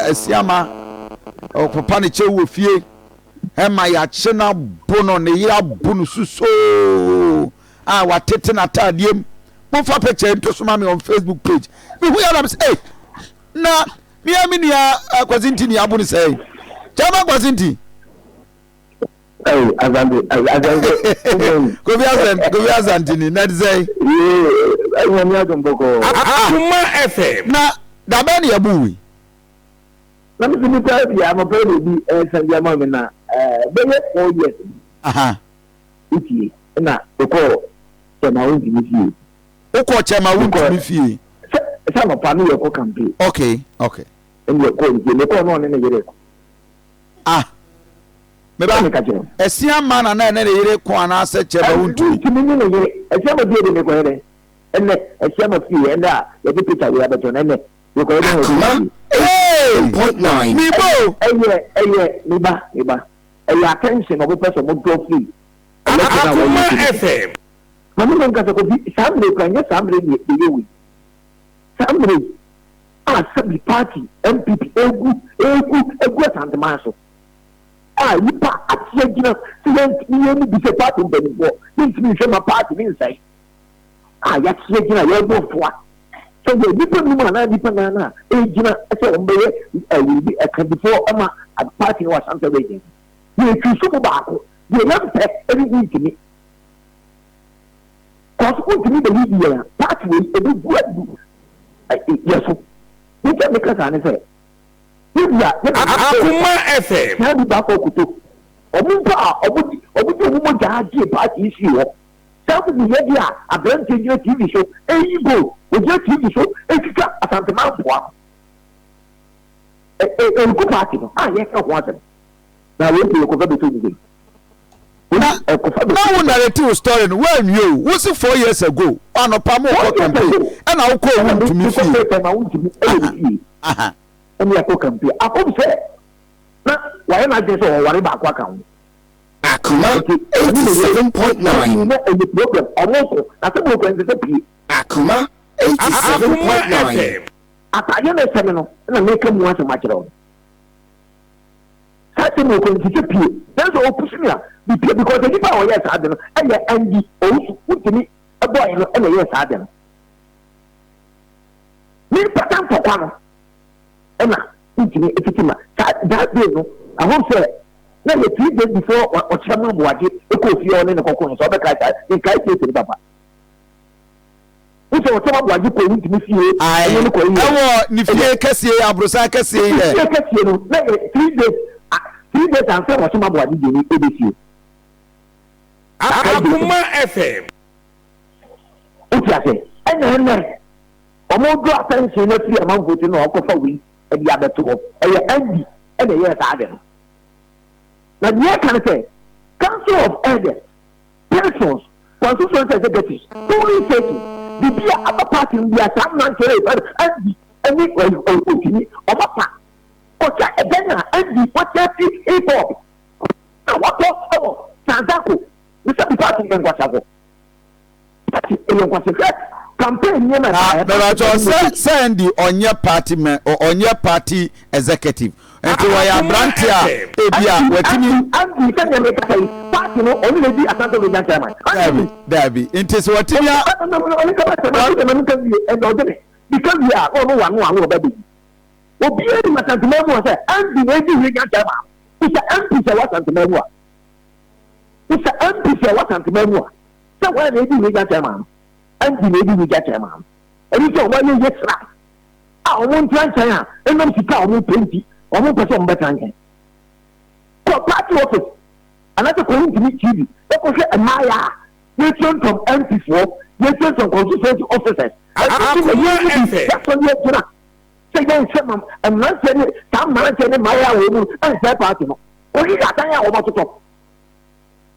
Asiama ɔpopa ne kyɛw wɔ fie ɛma yɛakye no abo no, ne yere abo no susoo a watete n'ataadeɛ mu. Momfa picture nto so ma me on Facebook page. Mehu yɛ na mesɛ, ei, na mea me nua Kwasi Nti ni abo no sɛe. Kyɛma Kwasi Nti. Hey, Asante, Asante. Kofi Asante, Kofi Asante ni na sɛ. Yee, Nyame adom bɔkɔɔ. Akoma FM. Na dabɛn na yɛbu wi. Na mi ti nipa bi anɔpɛ na obi ɛsan bi ama mi na ɛɛ bɛyɛ 4 years. Wotie na mekɔɔ Kyɛma Wontumi fie. Wokɔ Kyɛma Wontumi fie. Sɛ sɛ anɔpa ne yɛkɔ campaign. Okay. Ɛna yɛkɔɔ ne fie, mekɔɔ na ɔne ne yere kɔ. Ah. Meba ɛsia ma na na ɛne ne yere ko anaasɛ Kyɛma Wontumi. Wontumi ne ne yere. Ɛsia ma fie de mekɔyɛ dɛ. Ɛnɛ ɛsia ma fie ɛnɛ a yɛde picture wei abɛtɔ no ɛnɛ mekɔyɛ dɛ wɔ fie. Hey! Mebo! Ɛyɛ ɛyɛ meba meba. Ɛyɛ attention na ɔmo pɛ sɛ ɔmo draw free. Akoma FM. Ma me ne nkasa Kofi, saa mmerɛ yi koraa nyɛ saa mmerɛ ne yɛyɛ wei. Saa mmerɛ yi a sɛbi party NPP egu egu egu Asanteman so a nipa ate agyina sɛ yɛntumi yɛn mu bi sɛ party mpanimfoɔ yɛntumi nhwɛ ma party ne nsɛe a yɛate agyina yɛrebɔ ntoa sɛ yɛ nipa num anaa nipa nan a ɛgyina sɛ wɔn bɛyɛ ɛyɛ ɛkandifoɔ ɛma party no wɔ Asante region. Yɛtwi so mu baako deɛ yɛmpɛ ɛne wontumi kɔso wontumi bɛyi di yɛn a party wei ɛbɛgu adu yɛ so. Nkyɛ meka saa ne sɛ yɛbi a Akoma FM. Saa bi baakɔ koto ɔmo mpo a ɔmo di ɔmo di ɔmo mogya agye party yi sii hɔ. Saa mo yɛ deɛ a aberanteɛ gyina TV so ɛyi goal, ogyina TV so ɛtwitwa Asanteman mpoa no, ɛgu party no a yɛka ho asɛm. Na wei deɛ yɛkɔfa bɛtɔ mu dɛn? Na na wo narrate wo story no woanwie o, wo se 4 years ago anɔpa mo kɔ campaign ɛna wokɔ owu ntumi fie. Mekɔ ma wontumi ɛwɔ ne fie ɛne akɔ campaign akɔm sɛ na wayɛ n'adwene sɛ ɔware baako aka ho. Akoma 87.9. Na ɛyɛ problem ɔmo ko na sɛ mo kɔ ɛnsɛ sɛ pie. Akoma 87.9. Ataadeɛ na ɛhyɛ me no na meka mu asɛm akyerɛ wo. Saa sɛ mo kɔ nti sɛ pie nanso ɔpusu mi a mepie because nipa a ɔyɛ saa de no ɛyɛ Andy Owusu wontumi ɛbɔɔyɛ no ɛna ɛyɛ saa de no. Mepata ntɔkwa no ɛna wontumi etiti ma saa that day no ahom sɛ na yɛ 3 days before ɔkyerɛ ma aboagye ekɔ fie ɔne ne kɔkɔ no sɛ ɔbɛka saa nkae date no papa. Wosɛ ɔkyerɛ ma aboagye kɔ wontumi fie ɛne ne kɔ yɛ. Ɛwɔ ne fie kɛseɛ yi, aborosan kɛseɛ yi dɛ. Fie kɛseɛ no na yɛ 3 days ansa na ɔkyerɛ ma aboagye deɛ no ɛbɛsie. Akoma FM. Wote ase ɛna ɛnɛ ɔmo do attention na firi amanfoɔ ti na ɔkɔfa wei ɛde abɛto hɔ. Ɛyɛ Andy ɛna ɛyɛ saa de no. Na deɛ ɛka ne sɛ Council of Elders, persons, constituency executives, polling stations, bibi a aba party no bi a saa mmeranteɛ no yɛfrɛ no Andy ɛne ɔntumi ɔmo pa kɔhyɛ ɛdɛn a Andy wɔkyɛ fi hip hop na wɔtɔ ɛwɔ Tanzako ne sɛ bi party yɛ nkwasiafo, party ɛyɛ nkwasiafo campaign nneɛma. Ah, bɛbɛtɔ sɛ Andy ɔnyɛ party man, ɔnyɛ party executive nti wɔyɛ aberante a ebi a watumi. Andy sɛdeɛ meka sɛ yi party no ɔno na edi Asante Region chairman. Dabi dabi, nti sɛ watumi a. Ɔne kaba sɛ maa sɛ maa ka wie ɛna ɔde ne bika wie a na ɔno wa no ano ɔba bɛyi obiara ni Asanteman mu a sɛ Andy na edi region chairman. Sɛ MP sɛ wɔ Asanteman mu a, sɛ MP sɛ wɔ Asanteman mu a, sɛ wɔn na edi region chairman no, Andy na edi region chairman no. Ɛni sɛ wɔn ayɛ yɛ sra a wɔn ntena nkyɛn a ɛnam sika a wɔn pɛ nti wɔn mpɛ sɛ wɔn bɛtena nkyɛn. Kɔ party office anaasɛ kɔ Ntumi TV ɛkɔhwɛ mmaayɛ a yɛtuntɔm MP foɔ, yɛtuntɔm constituency officers. Akoma FM. Yɛasɔ ne yɛgyina sɛ yɛnhwɛ ma mmeranteɛ ne saa mmeranteɛ ne mmaayɛ a wɔn mu ɛnsɛe party no. Wɔhwehwɛ adan a wɔn atotɔ.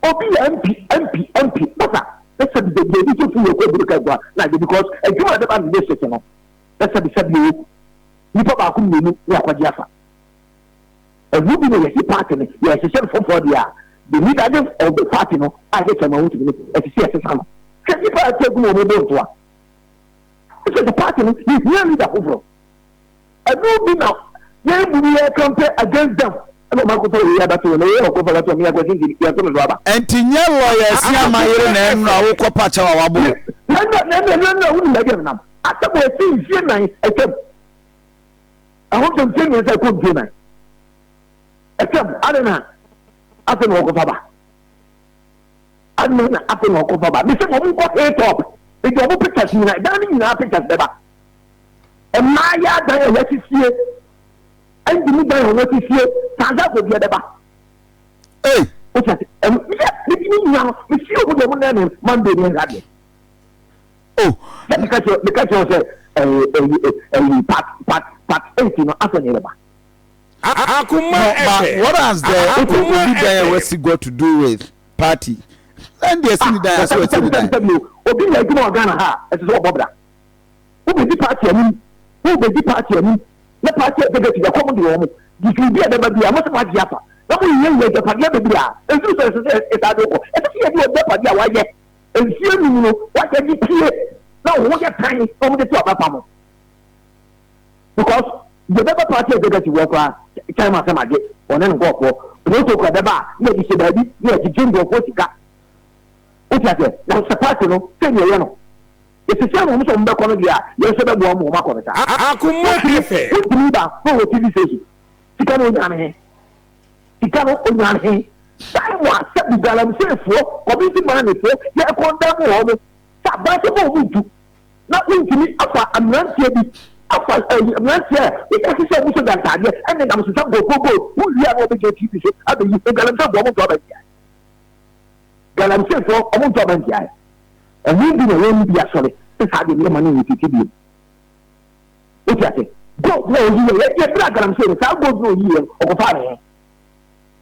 Obi yɛ MP MP MP basa ɛsɛ bi beebi ebi so fi yɛ kɔ eburu kɛgua na agye because adwuma a ɛbɛba ne district no ɛsɛ bi sɛ bi o nipa baako mmienu ne akɔgye afa. Ɛmu bi na yɛsi party no yɛhyehyɛ no foforɔ deɛ a the leadership of the party no a yɛ kyɛn ma wotumi no ɛsisi ɛsesa no. Hwɛ nipa a ɛte egu na wɔn bɔ ntoa ɛsɛ the party no yɛhia leader foforɔ. Ɛnu bi na yɛn mu bi yɛ campaign against them ɛna ɔmo akɔfa wei abɛto wɔn, na wei a ɔkɔfa abɛto wɔn yɛ akɔsi nti yɛto no so aba. Ɛnti nyɛ lawyer Asiamah yere na ɛno a wokɔ pa kyɛw a wabo wo. Na ɛna na ɛna ɛna ɛna wonim baabi a menam asɛm wɔ ɛsi mfie nan atwam ɛho sɛ mfie mmiɛnsa ɛkɔ mfie nan atwam ade na afei na ɔkɔfa ba ade na afei na ɔkɔfa ba mesɛ wɔn nkɔ hilltop nti wɔn pictures nyinaa dan no nyinaa pictures bɛba. Mmaa yɛ adan a yɛasisie, ɛnde mu dan a wɔasisie, saa nsa afɔ biara bɛba. Ei! Wote ase? Ɛno, yɛ, me ne nyina no, me si ɔmo deɛ ɔmo nɛɛ me Monday ne ɛnha deɛ. Oh! Sɛ meka kyerɛ, meka kyerɛ wo sɛ, ɛɛ, ɛyi, ɛyi, part, part, part eight no, afɛ na ɛbɛba. Akoma No, but FM. what has the Akoma obi dan a FM. wasi got to do with party? Ɛn deɛ si ne dan Ah, ase sɛbi, wasi sɛbi, ne sɛbi, dan. sɛbi o, obi yɛ adwuma wɔ Ghana ha a, ɛsɛ sɛ ɔbɔ bra. Wobɛdi party anim, wobɛdi party anim, na party executive ɛkɔm de wɔn, degree bi a ɛbɛba biara, mo sɛ moagye afa, na moyeyɛ agyapadeɛ bebree a, ɛduru sɛ ɛsɛ sɛ ɛsaa de wokɔ. Ɛsɛ sɛ yɛde w'agyapadeɛ a woayɛ mfeɛ num no, woayɛ de pie, na wo ho yɛ tan, na wɔde to aba pa mo. Because deɛ ɛbɛba party executive wɔ koraa, chairman sɛ magye, ɔne ne nkurɔfoɔ, protocol ɛbɛba a, na yɛde hyɛ baabi, na yɛgyegye nkurɔfoɔ sika. Wote aseɛ? Na sɛ party no, sɛdeɛ ɛyɛ no, Yɛhyehyɛ wɔn sɛ wɔbɛkɔ no deɛ a, yɛn nso bɛboa wɔn ma wɔakɔ no saa. Akoma FM. Wontumi ba na ɔwɔ TV station. Sika no ɔnyaa no he? Sika no ɔnyaa no he? Time a sɛbi galamseyfoɔ, community mining-foɔ yɛ condemn wɔn sɛ aban sɛ ma wɔn ntu na wontumi afa mmeranteɛ bi afa ɛyi mmeranteɛ a yɛhyehyɛ wɔn sogya ntaadeɛ ɛnenam sesa nkurɔfoɔ gold wowie a na wɔbɛgyina TV so abɛyi galamseyfoɔ wɔn nto aba ntiae. Galamseyfoɔ wɔn nto aba ntiae. Ɛho bi na yɛn mu bi asɔre sɛ saa deɛ nneɛma no nresisi bio. Wote ase? Gold na oyi yɛ, yɛ bere a galamsey no, saa gold na oyi yɛ no, ɔkɔfaa ne he.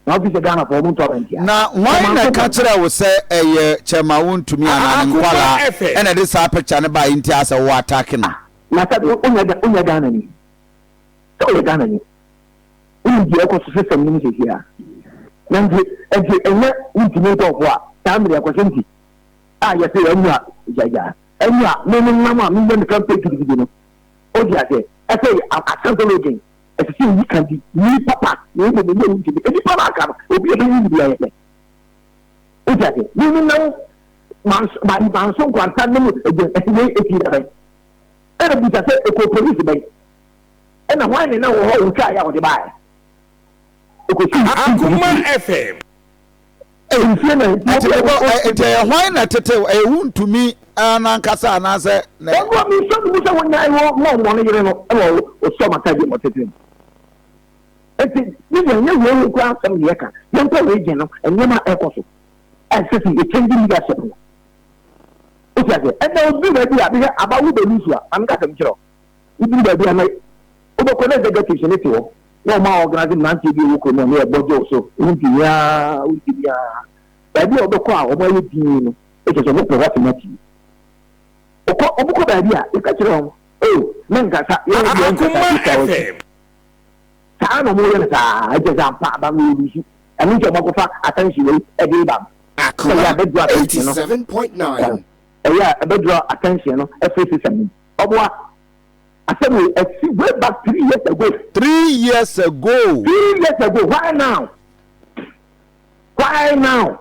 Na wofi sɛ Ghanafoɔ wɔn ntɔ abɛntia. Na hwan na ɛka kyerɛɛ wo sɛ ɛyɛ Kyɛma Wontumi anaa ne nkwadaa ɛna ɛde saa picture no baeɛ nti a sɛ wo attack no? Na sɛ wonyɛ wonyɛ Ghanani, sɛ woyɛ Ghanani, wonim deɛ ɛkɔ so system no mu seesei a. Na nti nti ɛnyɛ wontumi nkɔɔfoɔ a saa mmerɛ ɛkɔhyɛ nti. a yɛsɛ yɛn nua gyaagyaa ɛnu a me me nam a meyɛ me campaign gidigidi no o di aseɛ ɛsɛ asante region ɛsɛ sɛ oyi kan di ni papa na emu mu nyɛ ntumi nipa na aka no obi a bɛyi ni bi ayɛ sɛ o di aseɛ me me nam manso manso nkwanta ne mu ɛgyɛ ɛyɛ eti na bɛn ɛna bisa sɛ ɛkɔ polisi bɛn ɛna hwan ne na wɔ hɔ otwa ayɛ a ɔde baayɛ ɛkɔsi Akoma FM. Mfie na nti ɛbɔ nti ɛyɛ hwan na tete ɛyɛ wuntumi n'ankasa anaasɛ. Wɔn a mesɔ ne mu sɛ wɔnyae wɔ ma wɔn yere no ɛna ɔsɔ m'atadeɛ ma ɔtete mu. Nti ne deɛ ɛnyɛ wei ho koraa asɛm na yɛka yɛnkɔ region no nneɛma a ɛkɔ so ɛsɛ sɛ yɛ change leadership no. Wote aseɛ ɛnna oduru baabi a mehwɛ aba wo bɛlu so a maame ka sɛm kyerɛ wo woduru baabi a na Wobɛkɔ na executives no te hɔ na wɔn a organise mmeranteɛ bi a ɛwɔ kurom a na yɛbɔ gye wo so, wontumi aa, wontumi aa. Baabi a wɔbɛkɔ a wɔn ayɛ dinn no, ɛkyɛ sɛ wɔpɛ hɔ asɛm atie. Wɔkɔ, wɔkɔ baabi a, yɛka kyerɛ wɔn, oh, menkasa, yɛn deɛ nkasa, yɛtwa wɔn akyi. Saa na wɔyɛ no saa, ɛkyɛ sɛ ampa aba no wɔlusu. Ɛno nti a wɔakɔfa attention wei ɛde reba no. Sɛ ɛyɛ a ɛbɛdraw attention no, ɛyɛ a ɛbɛdraw attention no afiri system no mu. Ɔboa. Asɛm wei asi way back 3 years ago. 3 years ago. 3 years ago, why now? Why now?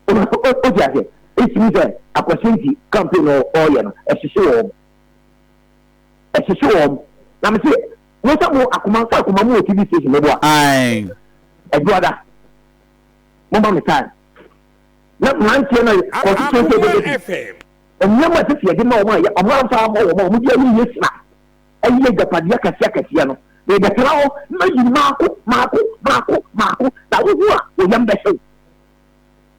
O ti ase esimi sɛ akɔsɛnti campaign ɔɔyɛ no ɛhyehye wɔn ɛhyehye wɔn na mi se mo sɛ mo akoma sɛ akoma mo wɔ TV station mo bo a. Ɛduada mo ma mi time na mmeranteɛ na constituency executive. Nneɛma a ɛsɛ sɛ yɛde ma wɔn a wɔamfa amma wɔn a wɔde ayɛ yie sra ɛyɛ agyapadeɛ akɛseɛ akɛseɛ no, merebɛtena hɔ na mayi no maako maako maako maako, na wohu a, wo yam bɛhye wo.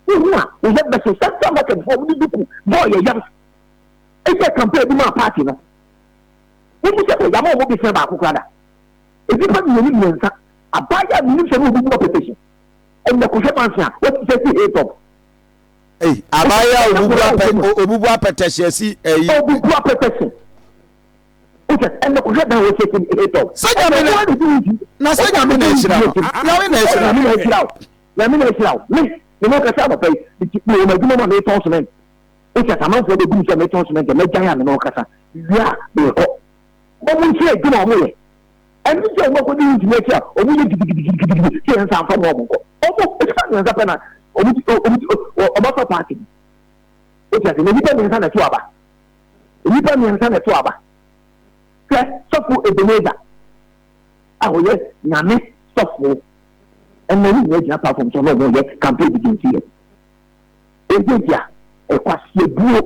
Wohu a, wo yam bɛhye wo. Central Market foɔ wɔde duku bɔɔ yɛn yam ɛyɛ campaign bi maa party no. Wohu sɛ wɔyam a wɔn besua baako koraa da. Nnipa mmienu mmiɛnsa, abaayewa a menim sɛ ne obi bu apɛtɛhye, ɛnna kɔhwɛ manse a wɔte sɛ si hilltop. Ei, abaayewa a obubu apɛ obubu apɛtɛhye asi ɛyi. Obubu apɛtɛhye. Wokyɛ ɛnna kɔhwɛ dan wɔ sɛsi etɔ. Sɛ nyame na na sɛ nyame na ehyira no. Nyame na ehyira. Nyame na ehyira wo. Nyame na ehyira wo. Me me ne ɔkasa anɔpa yi. Me wɔ m'adwuma mu a metɔn cement. Wokyɛ sɛ amanfoɔ bɛgu me sɛ metɔn cement a mɛgyae a me ne ɔkasa. Wie a mekɔ. Wɔn nkyerɛ adwuma a wɔyɛ. Ɛno nti a wɔn akɔdi ntumi akyi a wɔn yɛ gidigidigidigidi sɛ yɛn nsa nfa mu wɔn nkɔ. Wɔn nnipa mmiɛnsa pɛ na wɔn wɔn wɔn afa paati mu. O ti ase na nnipa mmiɛnsa na ɛto aba. Nnipa mmiɛnsa na ɛto aba. Hwɛ sɔfo Ebenezer a ɔyɛ nyame sɔfo ɛnna ne nyinaa gyina platform so na wɔn yɛ campaign against yɛ. Ɛdi a ɛkwasiabuo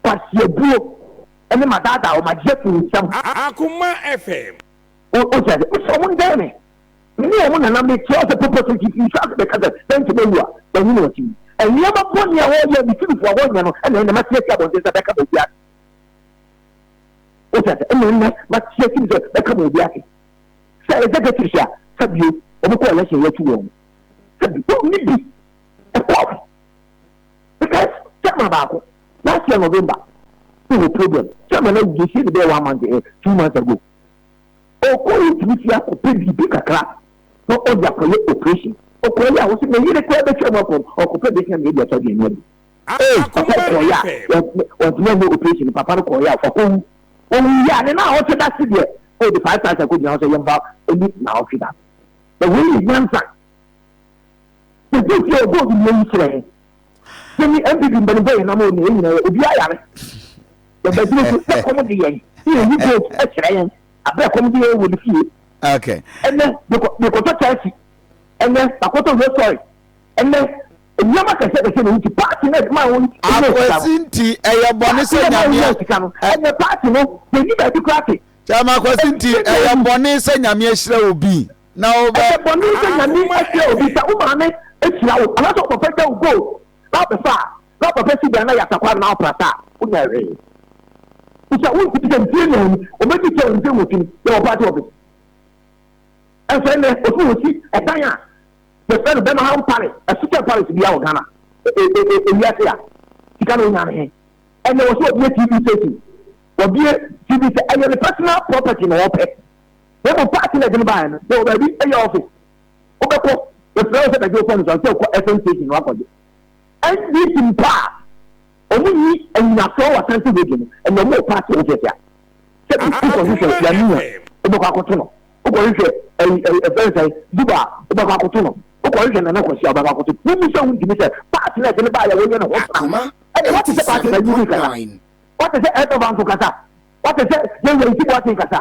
kwasiabuo. Ɛne madaadaa wɔn agye afiri wo nsam. Akoma FM. O o kyerɛ sɛ, wosɛ wɔn ndɛn me. Me ne wɔn nana me kyerɛ sɛ pɔpɔ sɛ nti nhyɛ ase bɛka sɛ dɛn nti mawu a mahu no akyi. Nneɛma bɔne a wɔyɛ me fifo a wɔnyɛ no ɛna ɛnɛ mate asi abɔnten sɛ bɛka ma obi ase. O kyerɛ sɛ ɛna ɛnɛ mate asi sɛ bɛka ma obi ase. Sɛ executives a sɛ bio wɔn kɔ election yɛatu wɔn. Sɛ bi wɔn ni bi ɛkɔm. Because chairman baako last year November ne wɔ problem chairman na wuye sie ne bɛyɛ one month eh, 2 months ago ɔkɔ yi ntumi fi akɔpɛ biribi kakra na ɔde akɔyɛ operation. Ɔkɔyɛ a wɔsɛ na yere koraa bɛtwa mu akɔ ɔkɔpɛ bɛsia na ebi atɔ aduane adi. Hey. Papa kɔyɛ a wɔntumi anyɛ operation. Papa no kɔyɛ a ɔkɔwu. Ɔwu yɛ a ne na ɔtwe da se deɛ ɔde 5,000 kɔ gyina hɔ sɛ yɛmfa ɛni na ɔtwe da na wei yɛ nyansa. Yɛsiesie wɔ gold nnua yi kyerɛ yɛn. Sɛ ni NPP mpanimfoɔ yɛn nam o ne yɛn nyinaa yɛ obiara yare. Yɛbɛgyina so sɛ kɔm de yɛn ne yɛyi gold kyerɛ yɛn abere kɔm de yɛn wɔ ne fie. Ɛnɛ mekɔtɔ Chelsea, ɛnɛ makɔtɔ Rolls Royce, ɛnɛ nneɛma kɛseɛ kɛseɛ na nti party no ma wɔn Akwasi, nti ɛyɛ bɔne sɛ Nyame sika no ɛnɛ party no yɛni baabi koraa te. Chairman Akwasi, nti ɛyɛ bɔne sɛ Nyame ahyira obi na wobɛ Ɛyɛ bɔne sɛ Nyame ahyira obi. Sɛ wo maame ahyira wo anaasɛ wo papa gya wo gold na wobɛfa a, na wo papa si dan na yɛ asakware na woprasa a, wonya hwee. Sɛ wontumi sɛ mfie nan mu wɔbɛdi kyɛ mfie 8 no yɛwɔ party office. Ɛnso ɛnɛ ɔsi wɔsi ɛdan a yɛfrɛ no Birmingham Palace, ɛso kyɛn palace biara wɔ Ghana ewiase a sika na onya ne he. Ɛnɛ wɔsi wɔbie TV station, wɔbie TV sɛ ɛyɛ ne personal property na wɔpɛ. Na mmom party na ɛde no baeɛ no, yɛwɔ baabi ɛyɛ office. Wobɛkɔ, yɛfrɛ wo sɛ bɛgye wo phone so a, sɛ wokɔ FM station na wakɔgye. NDC mpo a wɔn nni anyinasoɔ wɔ Ashanti region no, ɛnna wɔn wɔ party office a sɛbi wokɔhwehwɛ Yami a, wobɛkɔ akɔto no. Wokɔhwehwɛ ɛyi ɛyi ɛfɛn sɛn Duba a, wobɛkɔ akɔto no. Wokɔhwehwɛ Nana Kwasi a, wobɛkɔ akɔto no. Womu sɛ wontumi sɛ party na ɛde no baeɛ a wɔnyɛ ne ho tra. Ɛnna wate sɛ party na yi kasa. Wate sɛ Ɛtɔfa nso kasa. Wate sɛ yɛn wura Isi Boateng kasa.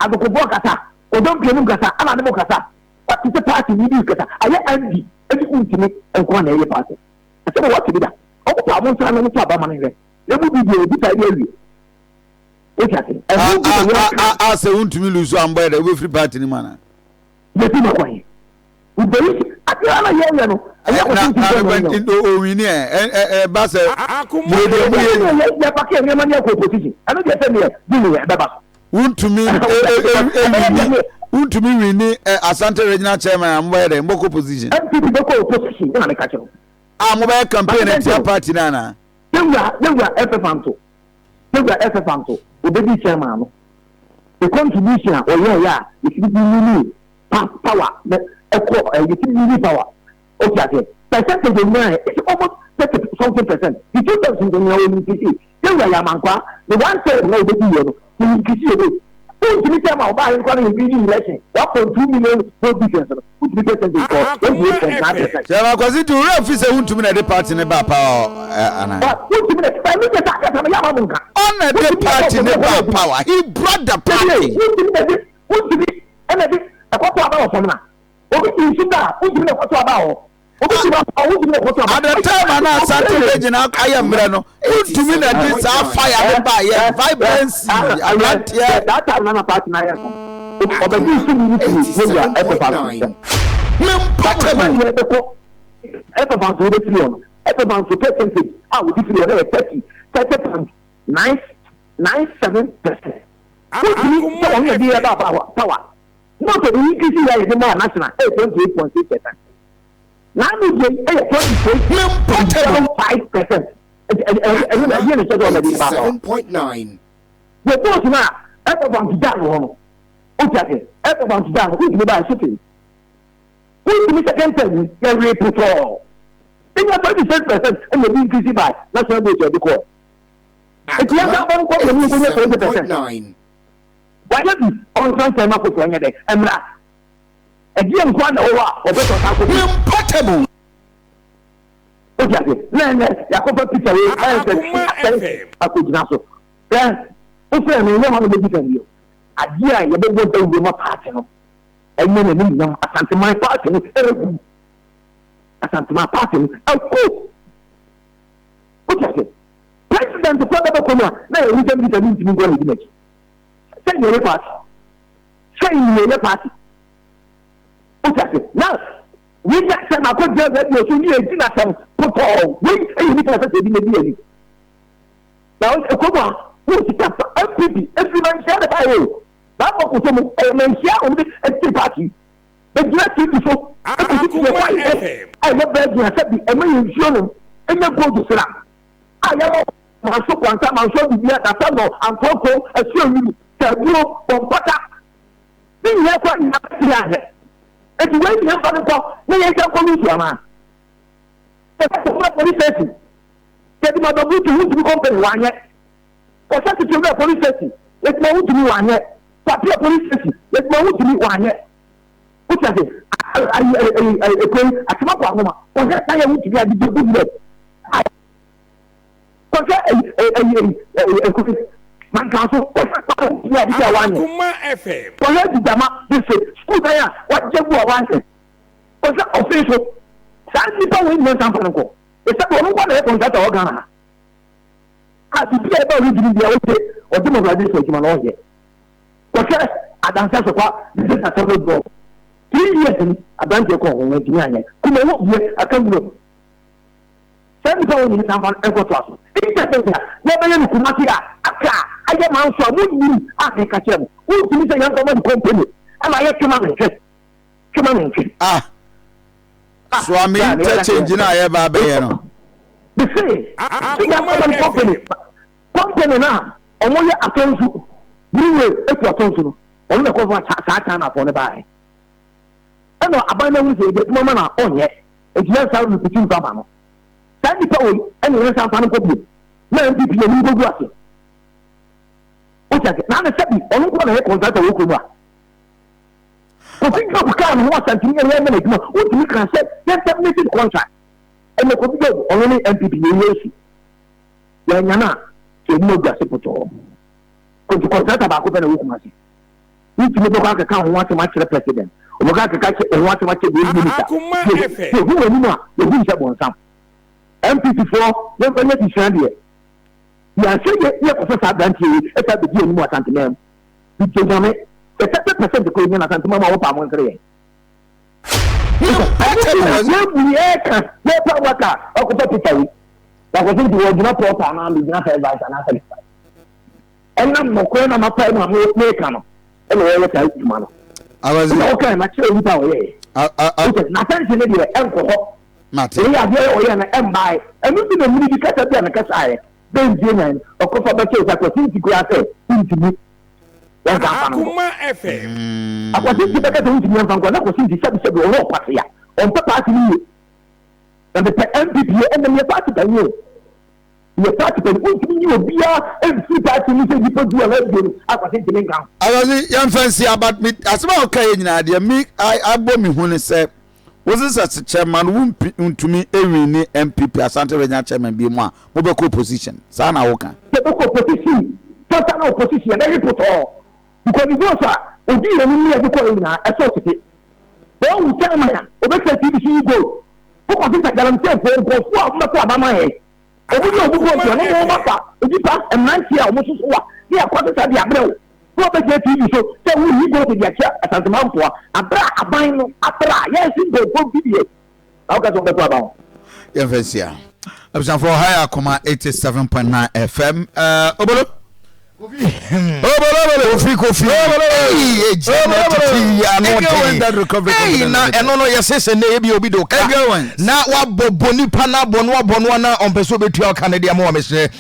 Agokofoɔ kasa. Kwadwo Mpianim kasa. Ɛna ne mo kasa. Wate sɛ party ni bi kasa. Ayɛ Andy ɛne wontumi nko na ɛyɛ party. Ɛsɛ mo wate bi da. Ɔmo pa ɔmo nsa na ɔmo to aba ma no hwɛ. Emu bi deɛ ebi ta ɛde awie. Wote ase? Ɛho bi na yɛka. A sɛ wontumi lose ambɔ yɛ dɛ wobɛfiri party no mu ana? Yɛsi ma kwan. Wobɛyi adeɛ na yɛyɛ no. Ɛyɛ kɔsi nti sɛ na yɛ. Owini ɛ ɛba sɛ yɛ deɛ mu yɛ. Yɛ paki nneɛma ne ɛkɔ opposition. Ɛno deɛ sɛ neɛ bi ne yɛ ɛbɛba so. Wontumi ewini, wontumi wini Asante Regional chairman a, mobɛyɛ dɛ mbɔkɔ opposition. NPP bɛkɔ opposition ɛna meka kyerɛ. A mobɛyɛ campaign atia party no ana? Yɛwura FF Anto, yɛwura FF Anto obedi chairman no, the contribution a ɔyɛɛ yɛ a yɛtumi bi wini power na ɛkɔ ɛ yɛtumi wini power o ti aseɛ percentage onyaa yɛ, it's almost 30 something%. The two times nea wɔn increase yɛwura yɛ amankwa the one third na obedi yɛ no yɛ increase yɛ vote. Wontumi sɛ ma ɔbaa yɛn nkwa no yɛ winning election 1.2 million vote difference no, wontumi percentage kɔ 28.9%. Chairman Akwasi, nti wura fi sɛ wontumi na ɛde party ne ba power ana? Wontumi na ɛmi sɛ saa kasa no yɛ ama mo nka. Ɔna de party ne ba power, he brought the party. Wontumi na de, wontumi ɛna de ɛkɔtɔ aba wɔ fam na obi ti nsu da, wontumi na ɛkɔtɔ aba wɔ obi ti ba, wontumi na ɛkɔtɔ aba. At the time ana Asante Region ayɛ mmerɛ no, wontumi na de saa fire ne ba yɛ vibrancy aberanteɛ. That time na party na yɛ so ɔbɛdi nsu mi ni firi yɛwura ɛfɛ fa so sɛ. Mempɔtɛm. Yɛ bɛkɔ ɛfɛ fa nso wobɛfiri hɔ no, ɛfɛ fa nso percentage a wodi firi hɔ no yɛ 30.997%. Wotumi sɛ wɔn na de yɛ ba power not the increase yɛ yɛ de maa national ɛyɛ 28.6%. N'ano deɛ ɛyɛ 26.75%. Ɛno na ɛyɛ ne sɛ ɔna de ba power yɛ vote na ɛfɛ fa nso gya no hɔ no o ti ase ɛfɛ fa nso gya no wotumi ba ɛso wotumi second term yi yɛ wee putɔɔ ɛnya 26% ɛna ebi increase by national vote ɛde kɔ eti yɛn nsa bɔ nkɔ ɛmu nkɔ nyɛ 20%. Wayɛ bi, ɔnsan nkyɛn ma foforɔ nyɛ dɛ mmra. Ɛdeɛn nko ara na ɛwɔ hɔ a ɔpɛ sɛ ɔsan kɔ bio? Portable. Wote ase? Na ɛnɛ yɛakɔfa Peter wei ɛyɛ sɛ Akoma asɛe FM. akɔgyina so. Hwɛ, wofrɛ me nyɛ hɔ na mɛdi kan bio. Adeɛ a yɛbɛbɔ dawuro ma paati no ɛnyɛ n'animuonyam. Asanteman paati no ɛregu. Asanteman paati no agu. Wote ase? President kora bɛbɛkɔ mu a na yɛhu sɛ Peter no ntumi nkɔ n'adi n'akyi. Sɛ nea ɛyɛ paati. Sɛ nea ɛyɛ paati. Wote ase? Na wei de asɛm akɔgyina radio so ne yɛdi n'asɛm potɔɔ. Wei yɛ nipa a ɛsɛ sɛ yɛde n'adi anim. Na ɛkɔ mu a, wo sika fa MPP efiri manhyia na baayɛ o. Saa bɔkɔ so mu ɛyɛ manhyia a wɔn de ɛte party. Bɛgyina TV so ɛkɔsi ti yɛ Akoma kwae ɛ FM. a ɛyɛ virgin asɛ bi ɛma yɛ nsuo nom ɛnyɛ gold sra a yɛwɔ manso kwanta manso adubia dasa nɔ ankorɔkorɔ asuo nwunu sɛ aduro bɔmpata ne nyinaa kɔ nyinaa bɛtumi ahwɛ. Eti wei nyinaa mfa no nkɔ na yɛnsa nkɔ no nsuo anaa? Sɛ kɔfra police station yɛde ma dɔbutu wontumi company wanyɛ. Kɔhyɛ tete wura police station yɛde ma wontumi wanyɛ. Papia police station yɛde ma wontumi wanyɛ. Wote ase? Ayi ayi ayi ekoi atemakɔ ahoma kɔhwɛ na yɛ wontumi ade bi egu wura. Kɔhwɛ ayi ayi ayi ekoi mankan so kɔhwɛ na wontumi ade bi a wanyɛ. Akoma FM. Kɔhwɛ Didama district school dan a wagye gu a wanyɛ. Kɔhwɛ ɔfin so saa nnipa wei nyinaa nsa mfa no nkɔ. Ɛsɛ ɔno nkɔ na ɛyɛ contractor wɔ Ghana ha. A biribi a ɛba ɔredwiri bia wogye ɔgye mobilization adwuma na ɔyɛ. Kɔhwɛ adanse asɔkwa district assembly block 3 years ni aberanteɛ kɔ ho wɔntumi anyɛ. Kuma wɔ bie aka nwura mu. Saa nnipa wɔ nyina nsa mfa no nkɔtoa so. Interchange a yɛbɛyɛ no Kumasi a aka a ayɛ manso a monnim a meka kyerɛ mo. Wontumi sɛ yɛmfa ma no company ɛma ayɛ twema mentwe. Twema mentwe. Ah, Suame interchange na yɛba abɛyɛ no. Bese, sɛ yɛmfa ma no company. Company na ɔmo yɛ atɔnsu. Brewery etu atɔnsu no. Ɔno na ɛkɔfa saa China fɔ ne baeɛ. Ɛna aban no ahu sɛ yɛde adwuma ma na ɔnyɛ. Nti yɛn nsa repeat mfa ma no. Saa nnipa wei ɛna yɛn nsa mfa no nkɔ bio. Na NPP yɛn nim kɔgu ase. Wote ase? Na ne sɛbi ɔno nko na ɛyɛ contractor wɔ kurom a. Kofi Job kaa ne ho asantene yɛn yɛn mɛ n'adwuma. Wontumi kan sɛ yɛn terminate contract. Ɛna Kofi Job ɔno ne NPP yɛn yɛ su. Yɛn nyana a sɛ ɛmu agu ase potɔɔ. Nti contractor baako pɛ na ɛwɔ Kumasi. Wontumi bɛkɔ akeka ho asɛm akyerɛ president. Ɔbɛkɔ akeka ho asɛm akyerɛ the minister. Akoma FM. Yɛhu wɔ anim a yɛhu sɛ bɔnsam. NPP foɔ yɛmfa nyɛ adesua deɛ. Yɛanhwɛ yɛ ne yɛkɔfa saa aberanteɛ yi ɛsa bɛdi anim wɔ Asanteman mu. Gye Nyame sɛ 30% kɔ yɛnya no Asanteman mu a wɔpa mo nsere yɛn. Yɛbu yɛka yɛpa waka ɔkɔfa Peter yi. Wakɔsɛ nti wɔgyina pɔta anaa megyina first vice anaa second vice. Ɛnam nɔkorɛ na mapae mu a meka no ɛna wɔyɛ saa adwuma no. Awɔzi. Ɛna wɔkae ma kyerɛ nipa a ɔyɛɛ. N'asɛnse ne deɛ ɛnkɔ hɔ. Mate. Ɛyɛ adeɛ ɔyɛ no ɛmbae. Ɛno bi na mmiri bi kasa bi a ne kasaeɛ. Bɛntie nyan ɔkɔfa bɛkyɛw sɛ akwasi nti koraa sɛ wontumi yɛnsa mfa no nkɔ. Akoma FM. Akwasi nti bɛka sɛ wontumi yɛmfa nkɔ na akwasi nti sɛbisɛbi ɔwɔ ɔkwase a ɔmpɛ party no yie. Na mepɛ NPP ɛnna meyɛ party panyin o. Yɛ party panyin wontumi nyi obiara mfiri party mu sɛ nnipa 10 anaa 20 akwasi ntumi nka ho. Awɔzi yɛmfa nsi aba mi asɛm a ɔka yɛ nyinaa deɛ mi abɔ mi hu ne sɛ wosi sɛ chairman wo ntumi ewi ne NPP Asante Regional chairman bi mu a mobɛkɔ opposition saa na woka. Yɛbɛkɔ opposition, total opposition, yɛbɛhwe potɔɔ because the votes a odi yɛn anim ne yɛde kɔɔ nyinaa ɛsɛ ɔtete. Wɔn chairman a obɛsɛ TV so yi gold wokɔ sisa galamseyfoɔ nkurɔfoɔ a wɔbɛkɔ abama yɛn ɔmo ne ɔmo vote ɔno mo ma fa nipa mmeranteɛ a ɔmo soso wa ne akɔ sisa de abrɛ wo na wɔbɛgyina TV so sɛ woyi gold de akyɛ Asantemanfoɔ abrɛ a aban no abrɛ a yɛnsi nkurɔfoɔ bi deɛ na woka sɛ wɔbɛkɔ aba ho. Yɛmfa nsia abusuafoɔ ha yɛ Akoma 87.9 FM obolo obolo obolo. Kofi Kofi. Obolo. Ei, egya na tete yi ano Eagle den. that recovery Ei, confidence na limited. ɛno no yɛse sɛ nnɛ ebi obi de wo ka Eagle Wings. na wabɔ bɔ nipa no abɔ no abɔ no ana ɔmpɛ sɛ obɛtua ɔka no de ama wa mesrɛ.